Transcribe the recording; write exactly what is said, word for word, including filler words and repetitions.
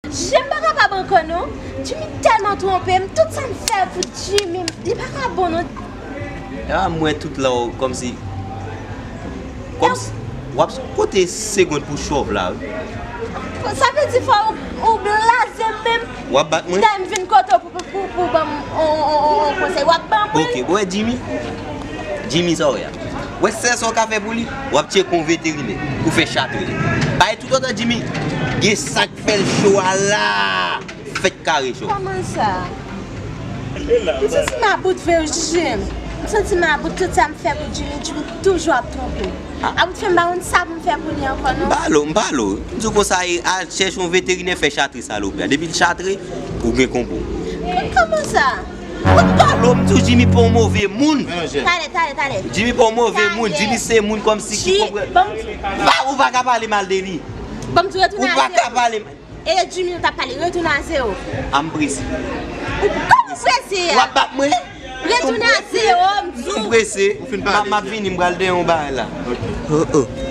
Jan m pa kapab ankò non. Jimmy tèlman twonpe m, tout sa m fè pou Jimmy, li pa ka bon non. A mwen tout la w kòmsi kòmsi w ap kote segond pou chòv la wi. Sa vle di fò ou, ou blaze m menm. W ap bat mwen? Dayè m vin kote w pou, pou, pou, pou ban m on, on, on, on konsèy. W ap ban mwen? Ok, bon, wè Jimmy. Jimmy sa w wè a. Wè sèl sa w ka fè pou li, w ap tcheke yon veterinè pou fè chatre. Paske toutotan Jimmy gen sa k fè l cho a la. Fèt kare cho. Kòman sa? M santi m about vre wi Jimmy. M santi m about tout sa m fè pou Jimmy, Jimmy toujou ap twonpe m. About fè m pa konn sa pou m fè pou li ankò non. M pale w, m pale w. M di w konsa e al chèche yon veterinè fè chatre salopri a. Depi l chatre, ou gen konpo. Kòman sa? Mwen m pale w, m di w Jimmy pa yon move moun. Talè, talè, talè. Jimmy pa yon move moun, Jimmy se moun kòmsi ki konprann. Pa ou pa ka pale mal de li. Ban m di w retounen a zewo. Ou pa ka pale mal. E Jimmy nou t ap pale, retounen a zewo. A m prese. Ou kòman prese a? W ap bat mwen? Retounen a zewo, m di w. M prese. M ap vini, m pral dèyè yon bagay la. Oh, oh.